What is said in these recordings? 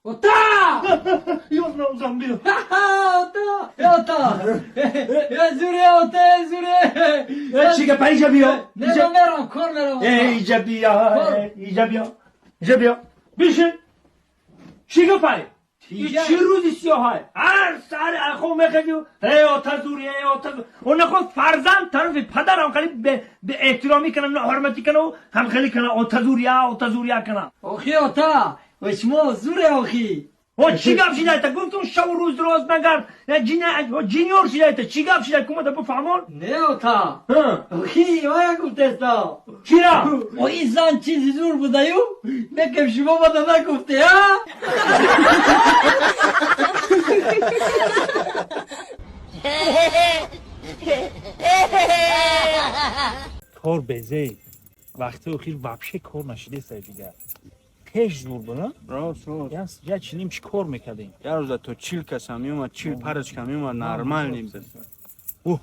Ота! Ёзнавзам биё. Ота! Ота! Я зуре, ота, я зуре! Чӣ гапа, иҷа биё. Не, мерам, кор мерам. Иҷа биё, иҷа биё, иҷа биё. Бишин. Чӣ гапай? Чӣ рӯзи сиёҳай? Ҳар саҳари айхоб мехезӣ, эй ота зури, эй ота зури. Онахо фарзанд тарафи падарам хеле беэҳтиромӣ кана, ноҳурматӣ кана, ҳам хеле кана, ота зурия, ота зурия кана. Охи, ота, шумо зуре, охи. О, чӣ гап шидайта? Гуфтум, шаву рӯз роз нагард, ҷинёр шидайта. Чӣ гап шидай, кумада бифаҳмон? Не, ота. Охи, вая гуфтеста. Чира? О, ин зан чизи зур будаю, некем шумо бада нагуфте, а? Кор безей. Вақти охир вообще кор нашидеста дигар. Пеш зур буд, Рост, рост. Я чиним чӣ кор мекардем? Як рӯза то 40 каса меомад, 40 парочка меомад, нормальный буд.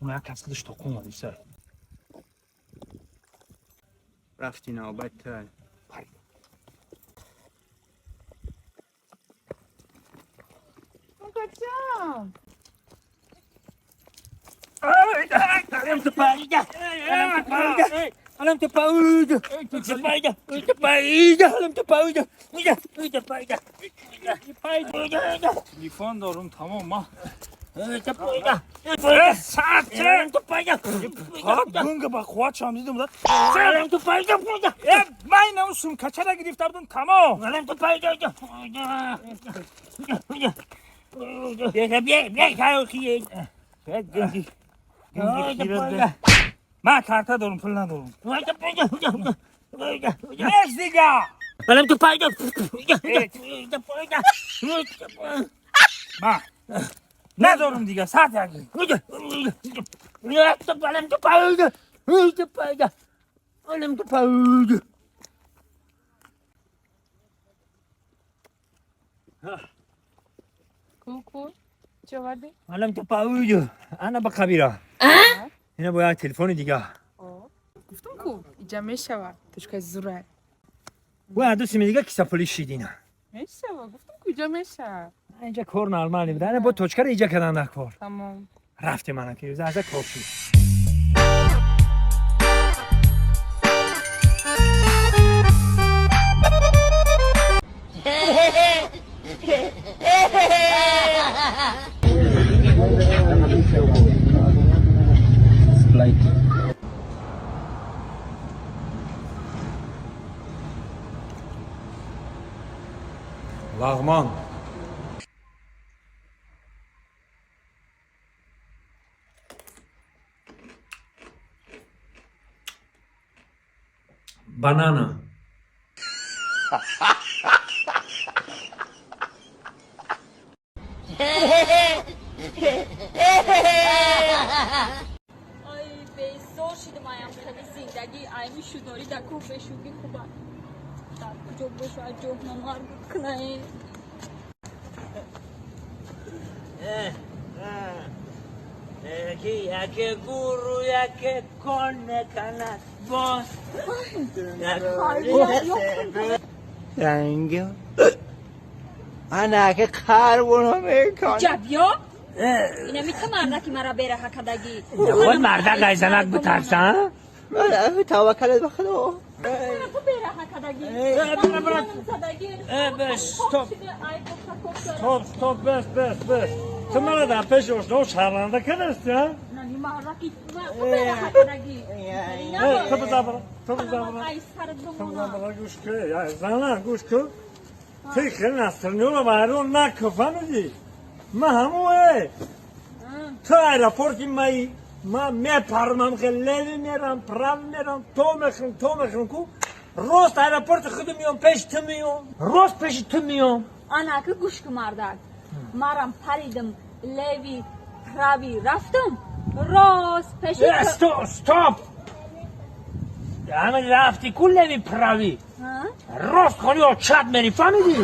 Он як кас худаш тоқон омад, исар. Рафти, навбат тай. Акачон. Телефон дорум, тамом ма. Гунга ба қувватшам дидум да. Ман инам сумкачара гирифта будум, тамом. Ман карта дорум, пул надорум. Неш дига. Ма надорум дига, сад як. Ку-ку. Чӣ овардӣ? Алам ту пауду. Ана ба қабира. Ина бо як телефони дига. Гуфтум ку, иҷа мешава. Точкаи зурай. Бо ду сими дига кисапули шидина. Мешава, гуфтум ку, иҷа мешава. Инҷа кор нормал буда. Ана бо точкара иҷа кардан дар кор. Тамом. Рафтем, ана фирӯза аза кор шуд. Лағман. Банана. Ай, безор шидам, аям хели зиндагӣ, айми шудорӣ дар кӯҳ бешугӣ хуба. Дар куҷо бошу, аз ҷоҳ намарг кунаи. Яке гуру, яке кон меканад боз. Ранг. Ана ки қарбуно мекан. Ҷабё, инами ту мардаки мара бераҳа кардагӣ. Худ мардак айзанак битарса. Таваккалат ба Худо. Ту бераҳа кардагӣ. Задагӣ. Э, стоп. Стоп, стоп, бес, бес, бес. Ту мара дар пеши ошно шарманда кардасти, а? Нами мардаки ту бераҳа кардагӣ. Э, ту бизабра, ту бизабра. Ай, сарат Ту бимона. бизабра, гӯш кун. Я зана, гӯш кун. Ту хеле настрнёро вайрон накун, фаҳмидӣ? Ман ҳамун э. Ту аэропорти маи, ман мепармам, хеле левый мерам, правый мерам, то мехӯрам, то мехӯрам ку. Рост аэропорти худу миём, пеши ту миём. Рост пеши ту миём. Ана ки гӯш ку, мардак, марам паридам, левый, правый рафтам, рост пеши Э, стоп, стоп! Ҳамин рафти ку левый, правый. Ҳа? Рост хони очат мери, фаҳмидӣ?